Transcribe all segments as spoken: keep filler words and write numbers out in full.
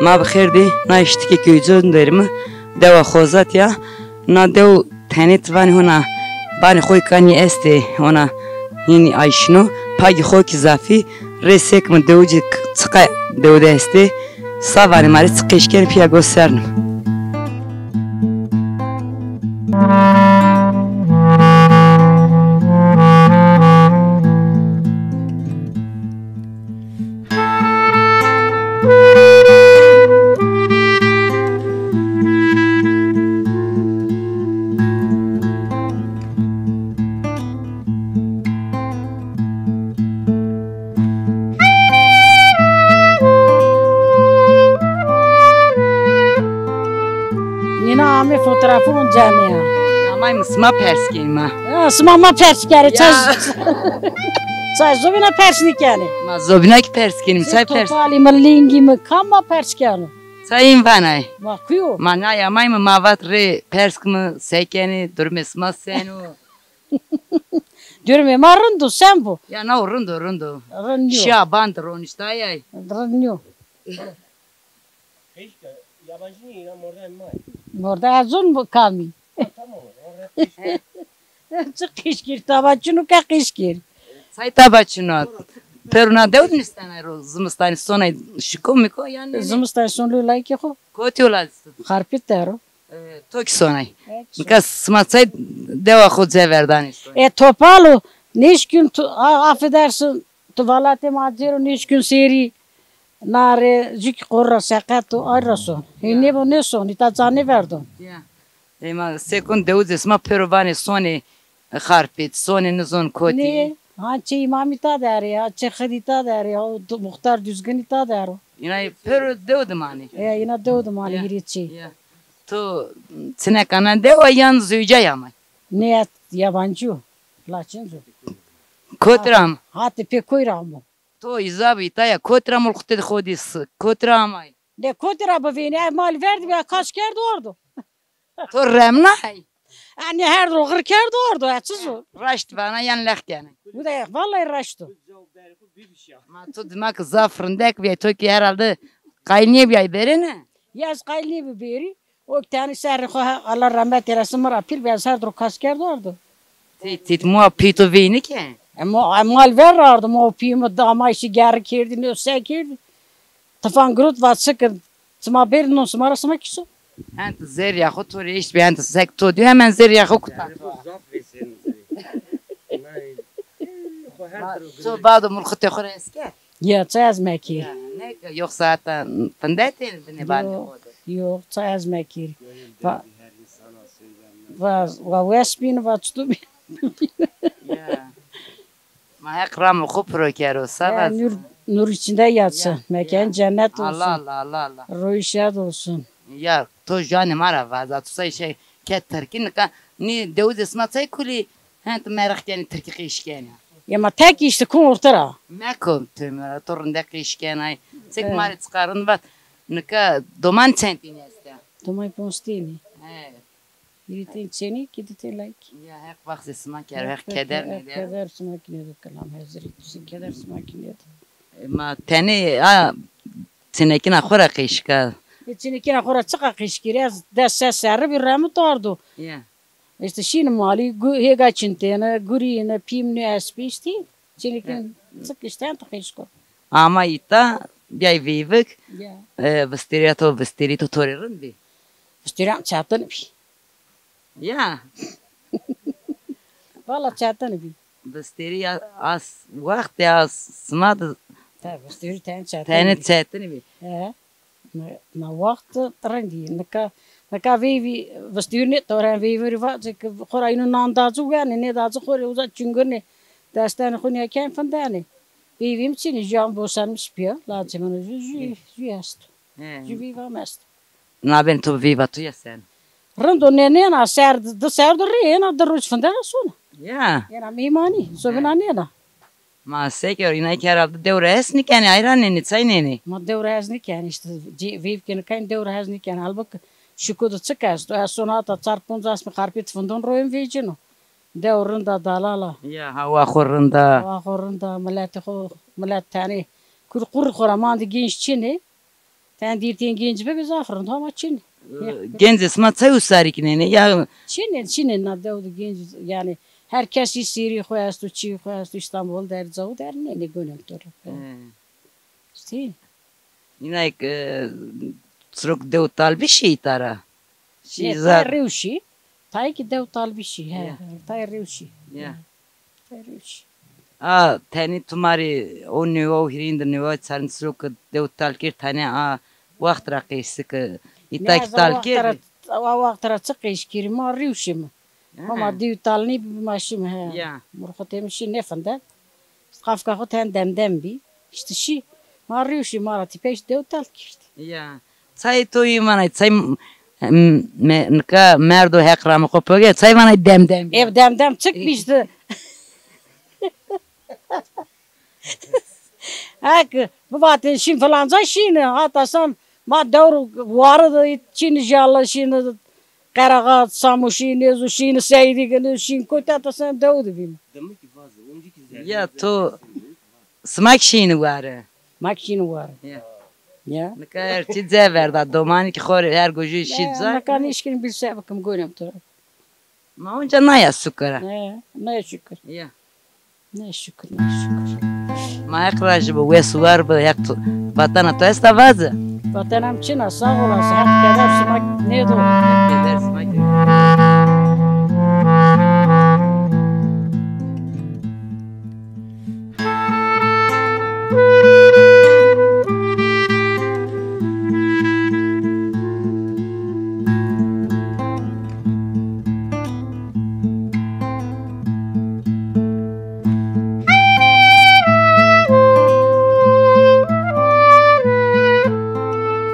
Ma bi xêr dî, na îştikê kewcon derîme, dewa Xozat ya. Na dew tenê ti vanî hona, banê xo kanî estê, hona hînî ay şino, pagî xo kî zafî, rê sekme dewicî k-, çiqa dew de estê, sa vanê ma rê çi qîş kenê pîya gosernim. Nîna amê fotografon cenîya. Amay mi sima pers kenî ma. Ya, sima ma pers kerê. Ya. Çay, çay zobîna pers nîkenê. Ma zobîna kî pers kenî, çay pers. Topalî mi, lingî mi, kam ma pers keno? Çay în vanay. Ma kuyo? Ma nay amay mi, ma vat rê pers kimi se kenê, durumê sima seno. Durumê ma rind o, sen bo? Ya na o rind o, rind o. Rind nîyo. Şiya band roniştayay. Rind nîyo. Qeşka, yabancı niye? İnan orada mı? Orada Erzurumlu kalmayayım. Tamam, orada qeşka. Çi qîşkir, taba çino ke qîşkir. Say taba çino. Peruna dew nîstenay ro, zimistanî sonay şiko miko yanî. Zimistanî son lo layikê xo. Kotî ola? Xarpêt der o. E, to kî sonay. Evet. Nika sima say dewa xo ceverdanê sonay. E, topal o. Nêşkîn tu, a, affedersin. Tu valatê ma cêro nêşkîn sêrî. Nare, jû kî qor ra seqet o, ay ra son. Hê nêbo nêson, îta ca nêverdon. Ya. Ema sekon dewizê sima pêro vanê sonê Xarpêt, sonê nizon kotî. Nê, ha çê îmamî ta derê ya, çê xidî ta derê ya, o du-, muxtar Duzginî ta der o. Îna pêro dew dimanê. Ya, îna dew dimanê hîrê çê. Ya. To çineka na dew a yan zewcay amay? Nê, yabancî o. Laçin zû. Kotî ra am? Hatê pê koy ra amo. To îza bi îta ya, kotî ra mulxutê xo dî s-, kotî ra amay? De kotî ra bivênî, ev mal verdî ya, kas kerd ordo. To remnay? Yanî her ro xir kerd ordo, ya çiz o. Raşt vana yan lex kenê. Bu da ya, vallahi raşt o. Ma to dima ki zaf rindek bîyay, to ki herhalde qayîl nêbîyay bêrê ne? Ya ez qayîl nêbî bêrî. O tenê serrê xo he, Allah rehmet eylesin, mi ra pîl bî, ez her ro kas kerd ordo. Tît, tît, muwa pî to veyni ke? E, mo-, e, mal ver ardo, mo pî mi damay şî gerri kerdî, nê se kerdî. Tifan girot va çi kir, sima bêrî non sima ra sima kîso. Hent zerrîya xo to rê eşt bî, hent sek to dî, hemen zerrîya xo kuta. Zaf vêsenî zerrî. Nay, xo her tiro. To bado mulxutê xo rê esker? Ya, çay ez mekî. Ya, ne, yok saata findetên binê banê xo de. Yok, çay ez mekî. Va, va, va wes bîn, va çito bîn. Ya. Ma Heq ramo xo piro kero, sağ ol. Nur, nur içinde yatsın. Ya, mekan cennet olsun. Allah Allah, Allah Allah. Ruhu şad olsun. Ya, to janê ma ra vaza, to say şey ke Tirkî nika, nî dewizê sima çay kulî, hen tu meraq kenî Tirkî qîş kenî. Ya ma tek işte kum orta ra. Meko tümera, to rinde qîş kenay. Çek ma rê çiqa rind vat. Nika doman çend tînî esta? Doman ponc tînî. He. Hîrê tên çênî, kî di tên layik. Ya Heq baxsê sima kero, Heq keder nêder. Keder sima kî nêdo, kilam hezirî, keder sima kî nêdo. E, ma tenê a çinekîna xo ra qîşka. E, çinekîna xo ra çiqa qîşkîrî? Ez des ses serrî bî, remit ardo. Ya. Îşte şîn malî, gu-, hêga çintêne, gurîne, pîmnî, espî îşte. Çinekîn çik îşte tu qîşko. Ama îta bîyay veyvik, ya, e, vistêrîya to, vistêrî to to rê rind bî? Vistêrîya çetin bî. Ya. Valla çetin bî. Vistêrî ya, az wext ya sima de. Tabi, vistêrî tenê çetin bî. Tenê çetin bî. He. Na, na wext rind î. Nika, nika veyvî vistêrî nêtoren, veyvî rê vacê ke xo ra îno nan da ci wenê, nêda ci xo rê uza çingirnê. Destenê xo nîya kenê findenê. Veyvî mi çinê, jû an bosenmiş bîya. Lacê min o jû, jû, jû esto. He. Jû veyva mi esto. Nabên to veyva to ya sen? Rind o, nê, nêna, ser, di ser de rê êna, di roj findena sona. Ya. Êna meymanî, sobina nêna. Ma seke, îna ke herhalde dewre hes nîkenê, ayran nênê, çay nênê. Ma dewre hes nîkenê, îşte, cê-, veyv ke nîkenê dewre hes nîkenê. Halbuk şiko de çik esto? Ez sona hata çar ponc asmî Xarpêt findon royên vecîno. Dew rind a, dalal a. Ya, hawa xo rind a. Hawa xo rind a, miletê xo, milet tenê. Kur qurî xo ra mandî, genç çinê. Ten dîrtîn genc bibi zaf rind, ama çin. Gencê sima çay usarî kinenê ya? Çinê, çinê na dew de genc, yani her kes î sîrî xo esto, çî xo esto, Îstanbul der, caw der, nênê gonem to ra. He. Îşte. Nînayê ke, e, çirok dew tal bî şî îta ra. Şî zaf. Tay rewşî, tay ki dew tal bî şî, he, tay rewşî. Ya. Tay rewşî. A, tenê tu ma rê o newa û hîrêyin de newa çarnî çirok ke dew tal kerd, tenê a wext ra qeşti ke îta ki tal kerdî. A wext ra çi qeş kerî, ma rewşî mi. Homa dew tal nêbî ma şî mi, he. Ya. Murxotê mi şî nêfinde. Qafka xo ten demdem bî. Îşte şî. Ma rîw şî, ma ra tîpey dew tal kerd. Ya. Çayê to yî vana, çay m-, m-, me-, nika merdo heq ra mi xo poge, çay vana demdem. Ev demdem çik bî îşte. Hek, bivatên şîn filanca şîne. Hata san ma dewr wari de çîn jalla şîne. Qerexa, Samuşî, nêzo şîn, Seydî gini, şîn kotî, heta sen dew de bîme. Demek ki vaze, oncî ki zerre. Ya to, sima ki şîn ware. Ma ki şîn ware. Ya. Ya. Nika her çî ce verda, domanî ki xo rê her gojî şî cay. Nika nêşkîn bir se bikim, gonem to ra. Ma onca naya şukir a. He, naya şukir. Ya. Ne şükür, ne şükür. Ma Heq rajî bo, wes û war bo, Heq to, vatena to esta vaze. Vatena mi çin a, sağ olasın. Heq keder sima nêdo. Keder sima keder.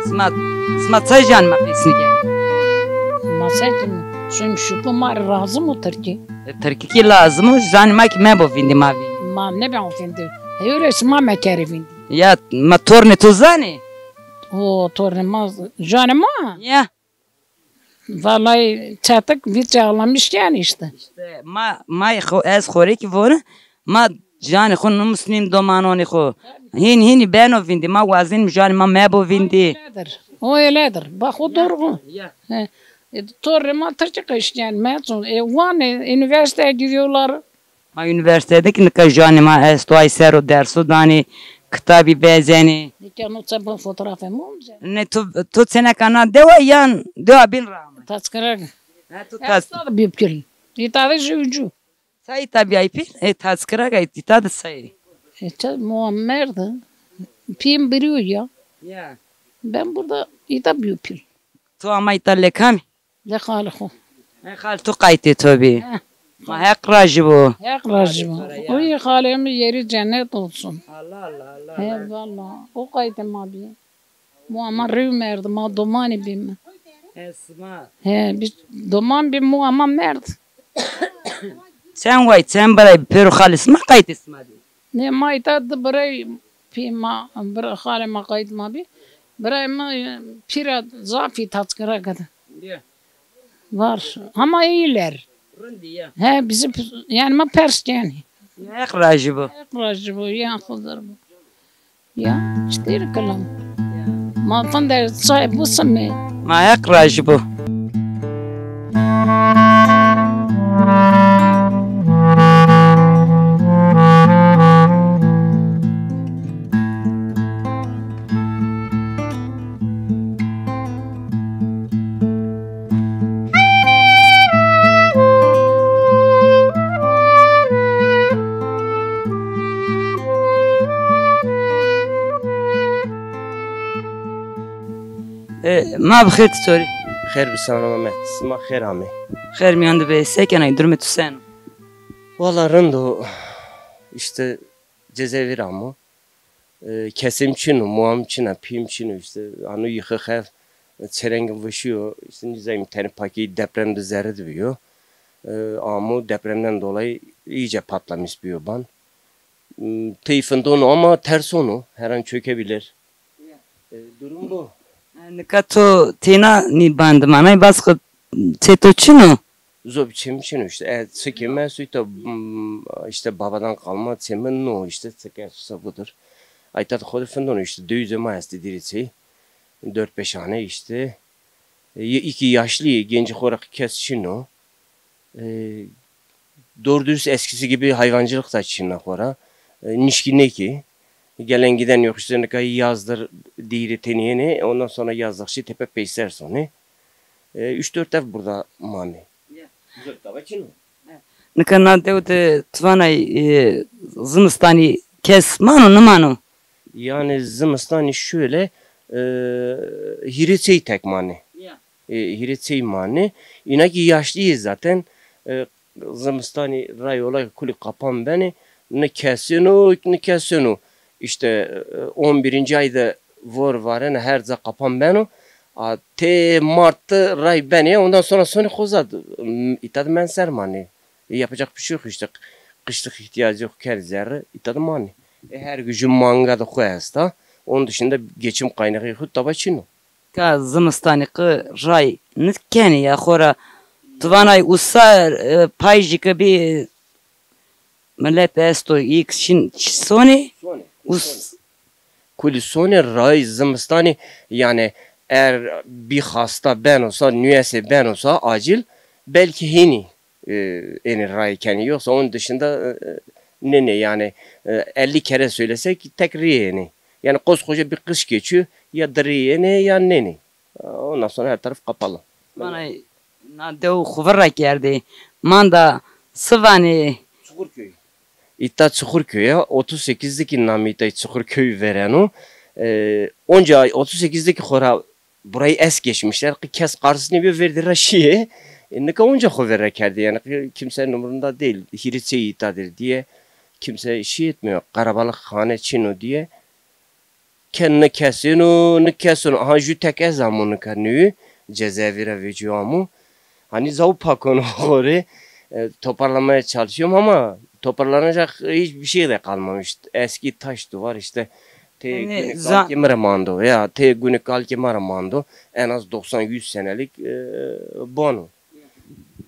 Sima, sima çay janî ma qesnî kerdî? Ma çay kim, şim şupu ma rê lazim o tirkî. E, tirkî kî lazim o, janî ma kî mebo vîndî ma vîndî. Ma nêbeno vîndî. Hewrê sima mekerê vîndî. Ya, ma tornê to zanê? O, tornê ma, janê ma? Ya. Vallahi çetik vît ağlamış yani işte. İşte ma, ma xo, ez xorê kî vore, ma janê xo numusnîm domanonê xo. Hîn hînî beno vîndî, ma wazenîm janê ma mebo vîndî. Öyledir. O öyledir. Bak o doğru. Ya. He. E, tornê ma tirkî qeşnîyen, mezun. E, Van, e, üniversiteye gidiyorlar. Ma unîversîtede kî nika janê ma esto, ay ser o derso danê, kitabî vezenê. Nika no çepa fotoğrafê mi omze? Ne, to, to çêneka na dewa yan dewa bîn ra ame? Taçkirek. Ha, to Taç- Esta de bîyo pîl. Îta de jû jû. Sa îta bîyay pîl? E, Taçkirek ay îta de sayê. E, ta, mo merd. Pîyê mi birîyo ya. Ya. Ben burada îta bîyo pîl. To ama îta lê kamî? Lê xalê xo. He, xal to qaytê to bî. He. Ma Heq rajî bo. Heq rajî bo. Uy xalê mi yeri cennet olsun. Allah Allah Allah. He, valla. O qaytê ma bî. Mu ama rîw merd, ma domanî bîme. He, sima. He, biz doman bî, mu ama merd. Çend way, çend biray, pêro xalê sima qaytê sima bî? Ne, ma îta di biray pî ma, bir, xalê ma qayt ma bî. Biray ma, e, pîra zafî Taçkirek de. Ya. Var. Ama iyiler. Rindî ya. He, bizi, yani ma pers yani. Heq rajî bo. Heq rajî bo, ya Xizir bo. Ya, çitir kilam. Ma fender çay bisimê. Ma Heq rajî bo. E, ma bi xêr, ti torî? Xêr bi selamet. Sima xêr amê. Xêr mîyan de bê. Se kenay, durumê tu sen o? Wala rind o. Îşte cezevîr amo. E, kesê mi çin o, moa mi çin a, pîyê mi çin o îşte. Ano yixi xev, çerengim vişîyo. Îşte nîzayîm tenê pakeyî deprem de zerre de bîyo. E, amo depremden dolayı iyice patlamış bîyo ban. M, tey findon o ama terson o. Her an çökebilir. E, durum bu. E, nika to têna nî bandimanay, bas xo çê to çin o? Zo bi çê mi çin o îşte. E, çikê mi esto îta, m, îşte babadan kalma çê mi no îşte, çik esto sa budur. Ayta de xo de findon îşte, dewizê ma estê dîrê çê. Dört beş hane işte. E, iki yaşlı, genci xora kes çino. E, doğru dürüst eskisi gibi hayvancılık da çinna xora. E, nişki ne ki. Gelen giden yok işte, ne kadar yazdır diri teniyeni. Ondan sonra yazdıkçı tepe peyser sonu. E, üç dört ev burada mani. Güzel tava çino. Nika na dew de ti vanay, e, zimistanî kes mano, nimano? Yani zimistanî şöyle, e, hîrê çey tek manê. E, hîrê çey manê. Îna ki yaşlî yê zaten, e, zimistanî ray olay kulî qapan benê. Ne kesêno, ne kesêno. İşte, e, on birinci ay de vor varena, her ca qapan beno. A, tê Mart de ray benê, ondan sonra sonê xo zad, m, îta de men ser manê. E, yapacak bir şey yok işte. Kışlık ihtiyacı yok, ker zerre, îta de manê. E, her gün manga da xo esta. Onun dışında geçim kaynağı xo taba çin o. Ka zimistanî qi ray nikenî ya xora. Ti vanay usa, e, pay jî ke bî, milet esto, îk şin sonê. Sonê, us- sonê. Kulî sonê ray zimistanî, yani er bir hasta benosa, nüyese benosa acil, belki heni, e, eni ray kenî. Yoksa onun dışında, e, e, ne ne yani, e, elli kere söylesek tek riyeni. Yani koskoca bir kış geçiyor, ya diri yeni ya neni. Ondan sonra her taraf kapalı. Manay na dew xu vira kerdê. Manda Sivanê. Çukurköy. İtta Çukurköy ya. Otuz sekizdeki namî tay Çukurköy vereno. E, onca otuz sekizdeki xora burayı es geçmişler. Ki kes karşısına bir verdi ra şiye. E, nika onca xu vira kerdi. Yani ki kimsenin umurunda değil. Hiri çeyi ittadır diye kimse şey etmiyor. Karabalık hane çino diye. Ke ni kesêno, ni kesêno. Ha, jü tek ez amo nika nüyü. Cezaevi ra vecîyo amo. Hani zaw pakono xorê. E, toparlamaya çalışıyorum ama toparlanacak hiçbir şey de kalmamış. Eski taş duvar işte. Te yani günü za- kalkê mi ra mando. Ya, te günü kalkê mi ra mando. En az doksan yüz senelik, e, bono.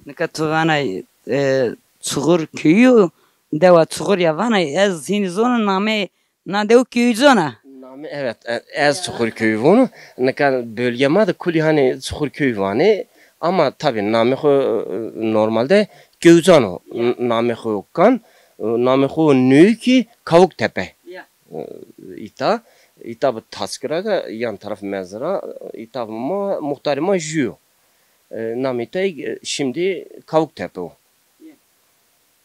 Nika tu vanay, e, Çuxur köyü, dewa Çuxur ya vanay, ez hini zono namê Na dew köyü zona. Name, evet, e, ez Çukurköy vonu. Nika bölge ma de kulî hani Çukurköy vanê. Ama tabii name xo, e, normalde Köycan o. N-, name xo kan, e, name xo nüyü ki Kavuktepe. E, ita, ita bu Taskıra da yan taraf mezra, ita bu ma, muhtarı ma jüyo. E, namê tay, e, şimdi Kavuktepe o.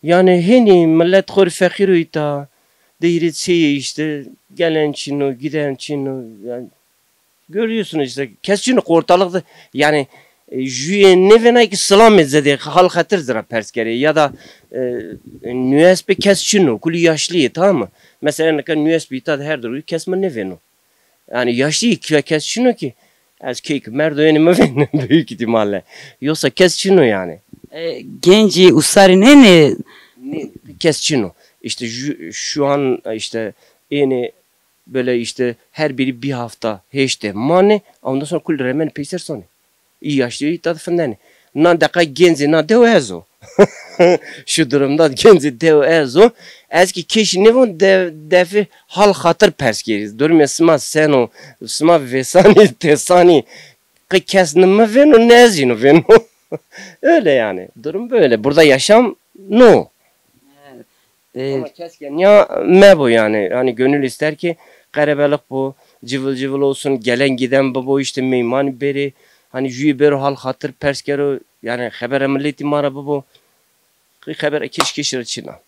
Yani heni millet xor feqîr o ita, deyri çeye işte, gelen çin o, giden çin o. Yani görüyorsun işte, kes çin o ortalıkta, yani, e, jüye ne venay ki silamê zedê, hal xetir zira pers kerê ya da, e, nüyes be kes çin o, kulî yaşlî, tamam mı? Mesela nika nüyes be ita de her dur kes mi ne veno. Yani yaşlı iki kes çino ki. Ez keyk merdo yeni mi vin büyük ihtimalle. Yoksa kes çino yani. E, genci usari neni? Ne, kes çino. İşte şu, şu an işte yeni böyle işte her biri bir hafta heşte mane. Ondan sonra kul remen peyser soni. Î yaşlî îta de findene. Na deqa gencê na dew ez o. Şu durumda gencê dew ez o. Ez ki keşî nêvon de-, defî hal xatir pers kerî. Durumê sima sen o, sima vêsanî, tesanî. Qe kes ne mi vêno, ne ez îno vêno. Öyle yani. Durum böyle. Burada yaşam no. E, ama keşke ya mebo yani. Hani gönül ister ki karabalık bu, cıvıl cıvıl olsun, gelen giden bu, bu işte meyman beri, hani jüyü bero hal xatir pers kero, yani xebere milletî ma ra bibo. Xebere keşke şira çina.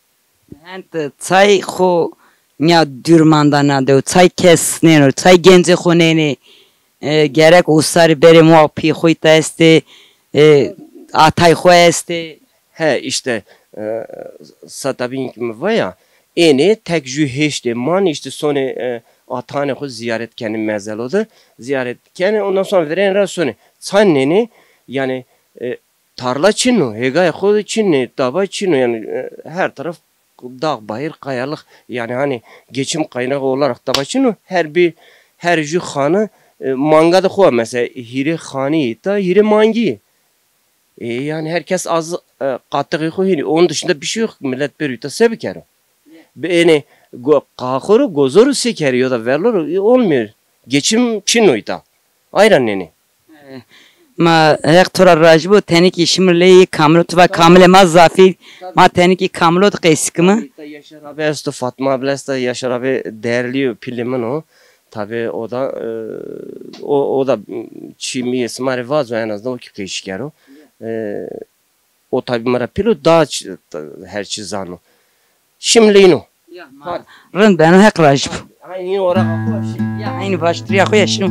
Hent çay xo nya dürmandana dew, çay kes nêno, çay gencê xo nênê, e, gerek usarî berê muwa pî xo îta estê, e, atay xo estê. He, işte, e, sa tabîn ki mi vaya, ênê tek jü heştê man, işte, sonê, e, atanê xo ziyaret kenê mezelo de. Ziyaret kenê, ondan sonra verên ra sonê. Çay nênê, yani, e, tarla çin o, hêgayê xo de çin ê, daba çin o, yani, e, her taraf dağ, bayır, kayalık, yani, hani, geçim kaynağı olarak daba çin o, her bir, her jü xanı, e, manga de xo, mesela, hîrê xanî îta, hîrê mangî. E, yani herkes az, e, katığı xo hini. Onun dışında bir şey yok. Millet bir uta se bikero. Be ênê go-, kaxoru, gozoru se keri ya da verloru, e, olmuyor. Geçim çin o îta. Ayra nenê. E, ma Heq to ra rajî bo, tenê kî şimilê yê kamilo, tu va kamilê ma zafî, ma tenê kî kamilo di qeysî kime. Tabii, Yaşar abi esto, Fatma abla esta, Yaşar abi değerli pîlê min o. Tabii o da, e, o, o da çî mi sima rê vazo, en azından o kî qeysî kero. E, O tabi mi ra pîl o, daha ç-, her çî zano. Şimlî îno. Ya, ma rind beno, Heq rajî bo. Aynî ora xo şî. Ya, aynî vaştirîya xo ya şî.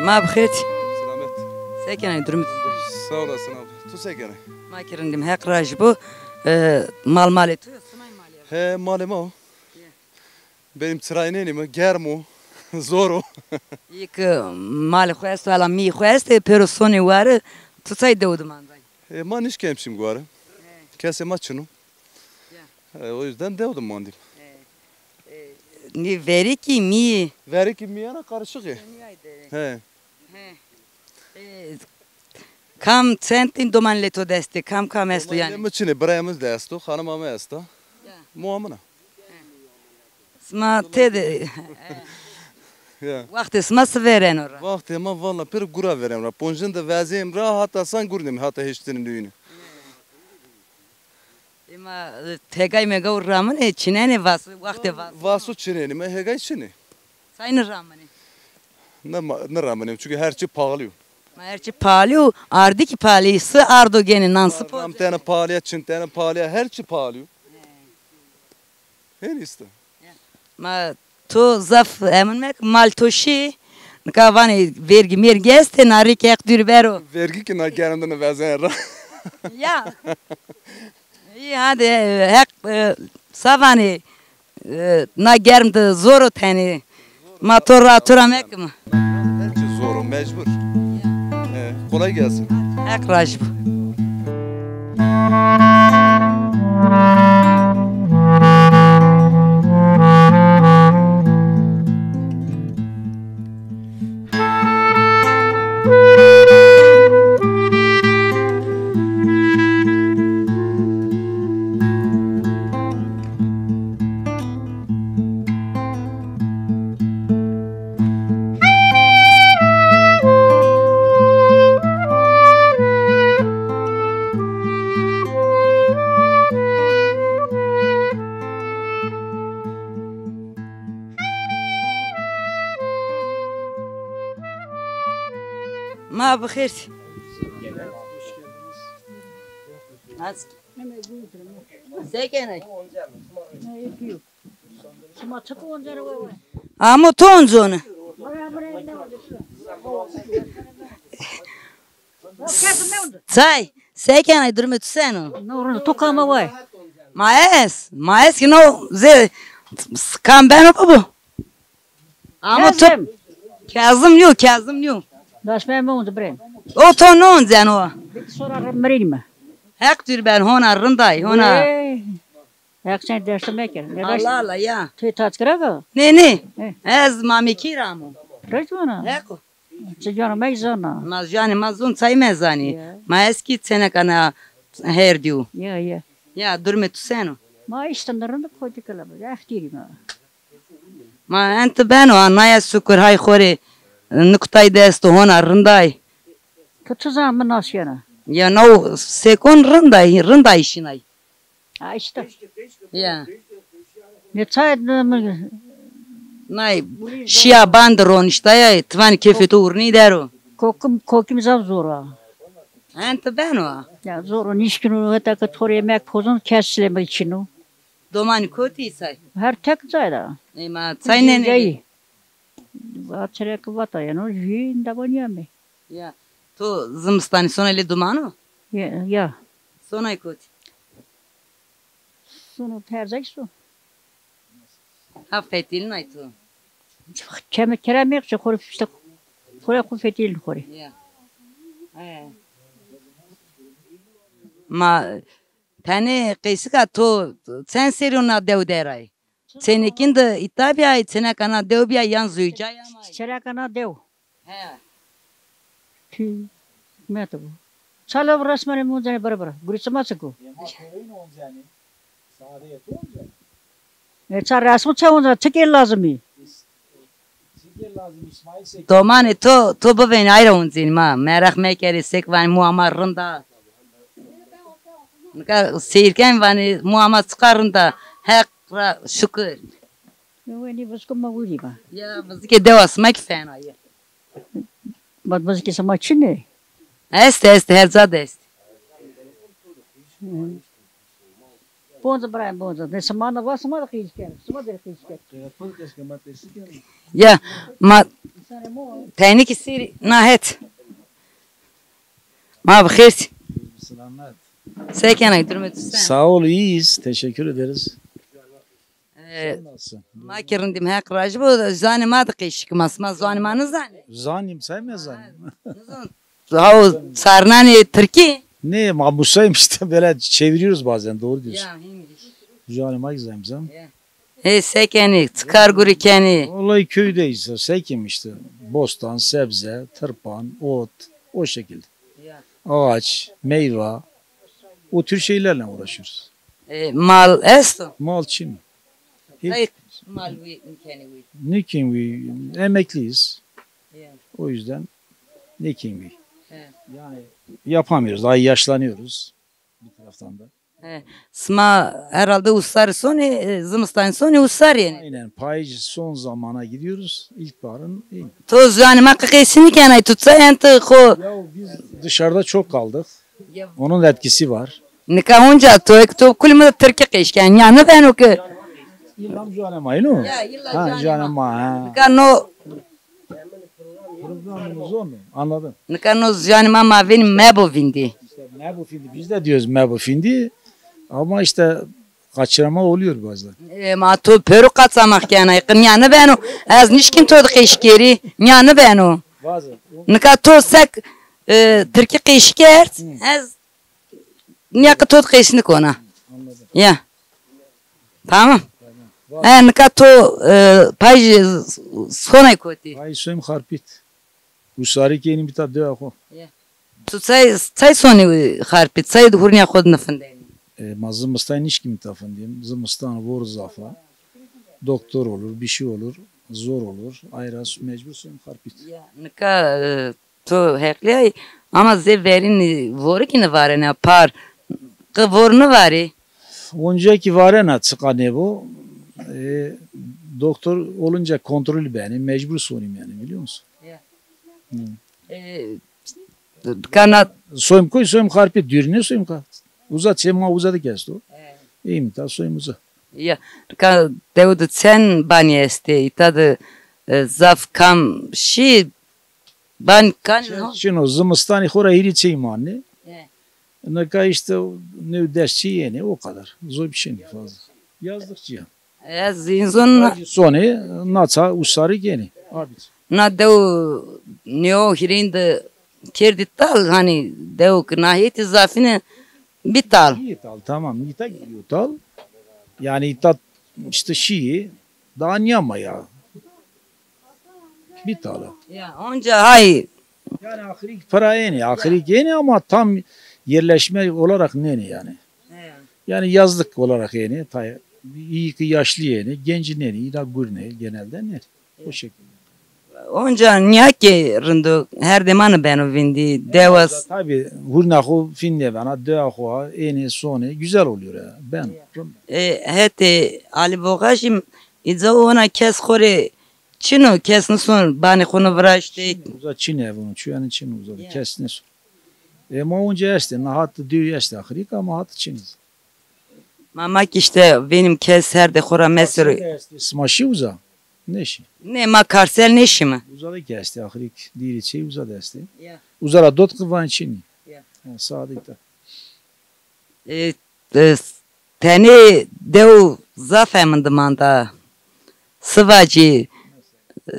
Ma bi xêr. Selamet. Se kenê, durumê to? Sağ olasın abi. Tu se kenê? Ma kî rind îme, Heq rajî bo. E, mal malê to yo, simay malê yo? He, malê ma o. Ye. Benim çiraynenî mi, germ o, zor o. Yek malê xo esto, ela mîyê xo estê, pêro sonê ware, tu çay dew de manday? E, ma nişkemşîm ware. He. Kesê ma çin o. Ya. E, o yüzden dew de mandîm. E, e, nî verî kî mîyê? Verî kî mîyena karışık ê. He. He. E, kam çend in domanê lê to destê, kam kam esto yanî? Domanê mi çinê, birayê mi de esto, xanima mi esta. Ya. Moa min a. Sima têde, ya, wextê sima si vêreno ra? Wextê ma valla pêro gura vêreno ra. Poncin de vezêm ra, hata san gurnîme, hata heştinî nuyîne. Ema, e, hegay megay raminê, çinenê vasu, wextê vasu? Vasu çinenîme, hegay çinê. Say niraminê? Niraminê, çünkü her çî pahalı yo. Ma her çî pahalı yo, ardî kî pahalı yo. Si ardo gene nan, si poze. Ram tene pahalı ya, çin tene pahalı ya, her çî pahalı yo. Hên îşte. Ma to zaf emin meke, mal to şî. Nika vanê vergî mergî estê, na rê kî Heq dûrî bero. Vergî kî na germ de nivezên ra. Ya. Î hadi, e, Heq, e, sa vanê, e, na germ de zor o tenê. Ma to ra, to ra mekime. Her çî zor o, mecbur. E, kolay gelsin. Heq rajî bo. Ma bi xêr. Se kenê? Amo to oncone. Say, se kenê, durumê tu seno? No, rind, to kama way? Ma ez, ma ez kî no zê, kam beno bibo. Ama to Kazım. Kazım nîyo, Kazım nîyo. Daş me mi onca birên. O to no onceno. Peki sonra mirinîme. Heq dûr ben, hona rind ay, hona. Heq sen dest mekir. Allah Allah ya. Tu taç kira ka? Nê, nê. He. Ez Mamekî ra amo. Rejwana. Heq o. Çi cana me zana. Ma janê ma zon, çay me zanî. Ya. Ma ez kî çeneka na her diyo. Ya, ya. Ya, durumê tu seno? Ma işte rind, kotî kila. Extîrî ma. Ma ent beno, a naya sukur hay xo rê, nikutay dest hona rindayî. Tu çi zan mi nasîyena? Ya no sekon rindayî, rindayî şinay. Ha işte. Ya. Ne çay mi? Nay, şiya band roniştaya, ti vanî kefê to urnî der o. Kokim, kokim zaf zor a. Ent beno a. Ya zor o, nişkino, heta ke to rê yemek pozon, kes çile mi çino. Domanî kotî say? Her tek cay da. Ê ma çay nênê. Açerek vata yeno, jî nda vanîyame. Ya. To zimistanî sona lê domano? Ya, ya. Sonay kotî? Sono, terzek so. Ha, fetilnay to? Keme kerem yok, işte, xo rê, işte, xo rê xo fetilin xo rê. Ya. He. Ma tenê qeysika to çend serî yo na dew der ay? Çênekîn de îta bîyay, çêneka na dew bîyay yan zewicay amay? Çêneka na dew. He. Tü, meto bu. Çalo resmen moncanê bira bira. Gurî sima çiko. E, ça resmo ça onca, çi kê lazimî? Domanê to, to bivênî, ay ra oncîn ma. Meraq mekerê, sek vanî, muwa ma rind a. Nika seyr ken vanî, muwa ma çiqa rind a. Heq ra şukir. Yo, wenî viziko ma wîrî va. Ya, vizikê dewa sima kî fena ya. Bad vizikê sima çin ê? Est, est, her ca de est. Bonza, birayê bonza. Ne sima na va, sima de qîz kerd. Sima de qîz kerd. Ya, ma tenî kî sîrî na het. Ma bi xêr sî. Selamet. Se kenay, durumê tu se? Sağ ol, iyiyiz. Teşekkür ederiz. E, sen nasılsın? Ma kî rindîm, Heq rajî bo, zanê ma de qeşik ma, sima zanê ma nizanê? Zanîm, sen mi zanîm? Nizan. Haw sarnanê tirkî? Ne, ma musayım işte, böyle çeviriyoruz bazen, doğru diyorsun. Ya, hîn. Zanê ma kî zanîm sen. Ya. E, se kenî, çi kar gurî kenî? Vallahi köydeyiz, se kim işte. Bostan, sebze, tırpan, ot, o şekilde. Ya. Ağaç, meyve, o tür şeylerle uğraşıyoruz. E, mal esto? Mal çin. Hep Hayır, mal wî, nîkenî wî. Nîkin wî, emekliyiz. Ya. O yüzden nîkin wî. He. Yani yapamıyoruz, daha yaşlanıyoruz bir taraftan da. He. Sima herhalde usarî sonê, e, zimistan sonê usarî yenê. Aynen, payız son zamana gidiyoruz. İlkbaharın iyi. To ziwanê ma qeşî nîkenay, tu ça ente xo? Ya biz dışarıda çok kaldık. Ya. Onun etkisi var. Nika onca to, ek to kul mi tirkî qeşî ken, ya nêbeno ki. İlla ziwanê ma, no? Ya, illa ha, ziwanê ma. Ziwanê ma, ha. Nika no Programımız o mu? Anladım. Nika no ziwanê ma, ma vênî mebo vîndî. İşte mebo vîndî. Biz de diyoruz mebo vîndî. Ama işte kaçırma oluyor bazen. E, ma to pêro kaçamak kenay. Qe nîya nêbeno. Ez nişkîn to de qeşî kerî. Nîya nêbeno. Bazen. Nika to sek, e, tirkî qeşî kerd. Hı. Ez Nîya ki to de qeşî nîkona. Anladım. Ya. Tamam. Tamam. E, nika to, e, payîz sonay kotî? Payîz soyim Xarpît. Usarî kenî bîta dewa xo. Ya. Tu çay, çay sonî Xarpît, çay de hurnîya xo de nêfindenî? E, ma zimistan nişkîm ta findîm. Zimistan vor zaf a. Doktor olur, bir şey olur, zor olur. Ayra mecbur soyim Xarpît. Ya, nika, e, To heqlîyay, ama zê verîn vorî kî nêvarena, par qe vor nêvarî. Onca kî varena, çiqa nêbo. E, doktor olunca kontrol benî, mecbur sonîm yani, biliyor musun? Ya. Hı. E, kana soyim koy, soyim Xarpît, dûrî nêsoyim ka. Uza çê ma uza de ki esto. E. Îyim ta soyim uza. Ya, ka dew de çend banî estê, îta de, e, zaf kam şî, Ban kan Çi-, çin o, zimistanî xo ra hîrê çey manê. E. Nika işte o new des çey yenê, o kadar. Zor bir şey değil fazla. Yazlıkçı ya. Ez înzon na- Hacı sonê, naça usarî genê. Abi. Na dew neo hîrên de kerdî tal, hani dew ki nahiyetî zafîne bî tal. İyi tal, tamam. Îta gidiyor tal. Yani îta işte şî, daha niyama ya. Bî tala. Ya, onca hay. Yani axirik pira yenê, axirik yenê ama tam yerleşme olarak nenê yani. He. Yani yazlık olarak yenê, tay-, iyi ki yaşlı yenê, genci nenê, îna gurne genelde ner. O şekilde. Onca nîya ki rind o, her demanî beno vîndî, dewas. Tabii, hurna xo fîn nêbena, dewa xo, enê, sonê, güzel oluyor ya. Beno. E, hetê Ali Boğaşî, îca ona kes xo rê Çin o, kes nison banê xo niviraştê. Çin o, uza çin ev, onu çuyani çin o, uza kes nison. E, ma onca estê, na hat dew estê axirî, ama hat çin o. Ma, ma ki işte benim kes her de xo ra mesero. Karsel estê, sima şî uza? Nêşî. Ne, ma Karsel nêşîme. Uza da ki estê, axirî dîrê çey uza da estê. Ya. Uza ra dot ki van çin o. Ya. Ha, sadık da. E, e, tenê dew zaf hemindi manda. Sivacî, e,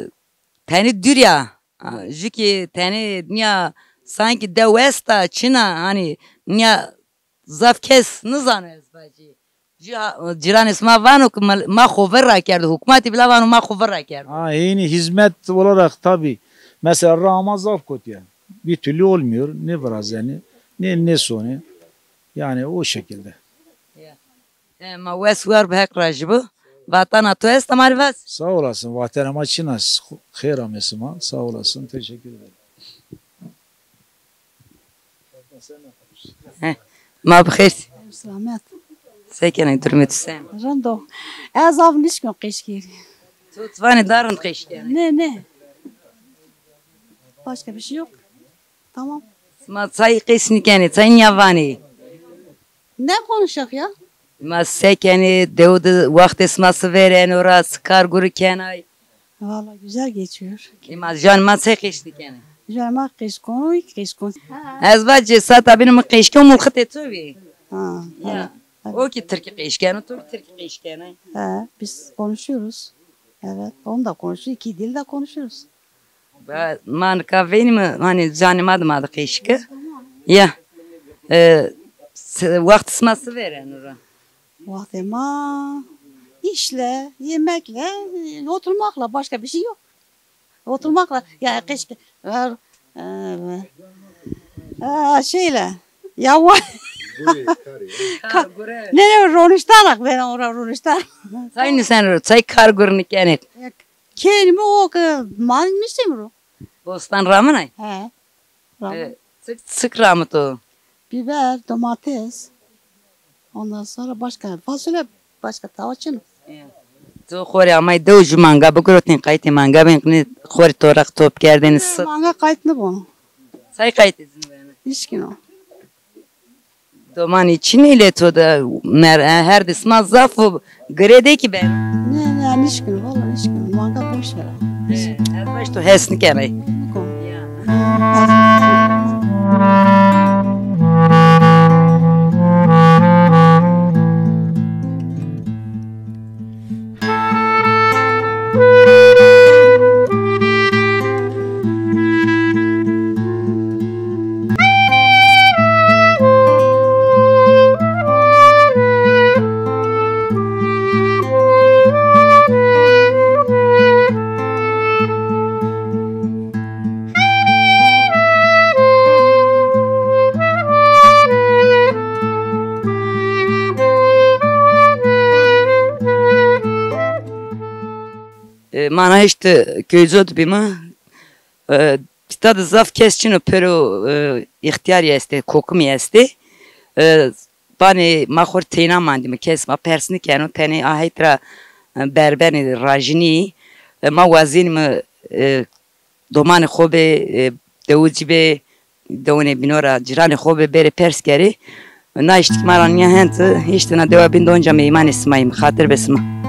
tenê dûrî ya. A, jû kî tenê nîya sankî dew esta, çin a, hanî nîya zaf kes nizano ez vacî. Jû ha-, cîranê sima vano ke ma, ma xo ver rakerdo. Hukmatî bîla vano ma xo ver rakerdo. Ha, hênî hizmet olarak tabii. Mesela rama zaf kotî ya. Bir türlü olmuyor. Ne virazenî, ne, ne sonî. Yani o şekilde. Ya. E, ma wes war bi, Heq razî bo. Vatena to esta ma rê vaz? Sağ olasın. Vatena ma çin a. Xêr amê sima. Sağ olasın. Teşekkür ederim. He, ma bi xêr. Selamet. Se kenê, durumê tu se? Rind o. Ez av nişkîno qeş kerî. Tu, tu vanê daha rind qeş kenê. Ne, ne. Başka bir şey yok. Tamam. Ma çay qeş nîkenê, çay nîya vanê. Ne konuşacak ya? Ma se kenê, dew de wextê sima si vêreno ra, si kar gurî kenay? Vallahi güzel geçiyor. E, ma jan ma se qeş nîkenê? Jan ma qeş kono, qeş kono. Ez vacê sata bîne mi qeş ke mulxitê to bî. Ha, ya. Evet. O ki tirkî qeş keno, to ki tirkî qeş kenay. Ha, biz konuşuyoruz. Evet, onu da konuşuyoruz. İki dil de konuşuyoruz. Ba-, ma nika veynîme, hanî canê ma de ma de qeşî ke. Ya. E, se-, wextê sima si vêreno ra? Wextê ma işle, yemekle, e, oturmakla, başka bir şey yok. Oturmakla, ya qeşî ke, e, e, e, şeyle, ya wa-, Gurê, karê. Ka-, ne, ne, roniştarak, ben ora roniştar. Çay nîseno, çay kar gurî nîkenê. Kenîme o ke ma niştîme ro. Bostan raminay? He. Ramin. E, çik, çik ramito? Biber, domates. Ondan sonra başka fasulye, başka tawa çin o. E, to xo rê amay dew jû manga bigirotên, qaytê manga bên, qinê xo rê toraq top kerdêne, sit. Manga qayt nêbono. Say qaytê ci nêbeno? Nişkîno. Domanî çinî lê to de mer-, e, her di sima zaf û girê de kî ben. Ne, ne, nişkîno, valla nişkîno. Manga boş ver. E, ez baş to hes nîkenay. Niko. Ya. E, ma na hişt köyco de bîme. E, pîta de zaf kes çin o, pêro, e, îxtîyarî estê, kokimî estê. E, vanê ma xo rê teyna mandîme, kes ma pers nîkeno, tenê a heyt ra, e, berbenê rajînî. E, ma wazenîme, e, domanê xo bê, e, dewicî bê, dewonê bîno ra, cîranê xo bê, bêrê pers kerê. Na hişt kî ma ra nîya hend, hişt na dewa bîn de onca meymanê sima yîme, xatir be sima.